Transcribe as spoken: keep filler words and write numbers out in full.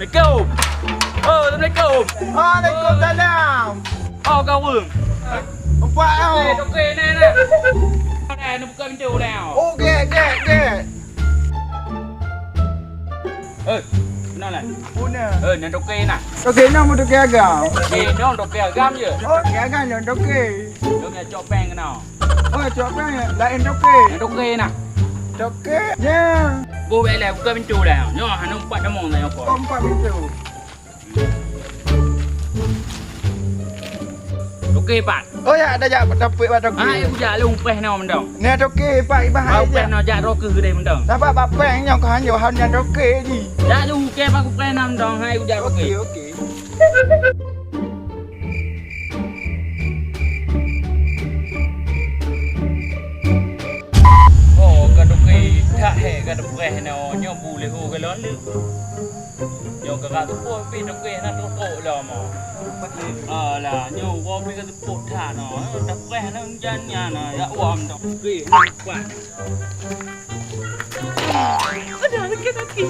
Assalamualaikum. Oh, assalamualaikum. Waalaikumsalam. Oh, kaweueng. Empat tau. Eh, toke, nah, nah. Nah, ni buka pintu dah. Oh, gek, gek, gek. Eh, kenal lah. Puna. Eh, nak toke nah. Toke nah, mau toke agam. Eh, dong toke agam je. Oh, toke agam dong toke. Dong nak cok peng kena. Oh, cok peng lain toke. Nak toke nah. Toke. Ya. Go bek lah, buka pintu dah. Nyoh, hana empat tamong dah nyoh. Oh, empat pintu. Toke pat. Oh ya, ada jak tapik bak toke. Ah, aku jak lu upeh no mendong. Ni toke pat ibah. Bak upeh no jak roke gede mendong. Sabar bak peng nyoh kah nyoh han nyan toke ji. Jak lu ke bak upeh no mendong, hai aku jak roke. Oke, oke. Oh, ka toke tak he ka toke no nyoh boleh ho galon ni. Nyoe ka, ka teupoh pih toke na trok-trok lom. Alah, nyoe woe pih ka teupoh that na. Teupreh na hujan nyan na, yak wam toke. Nampak. Ada lagi kaki.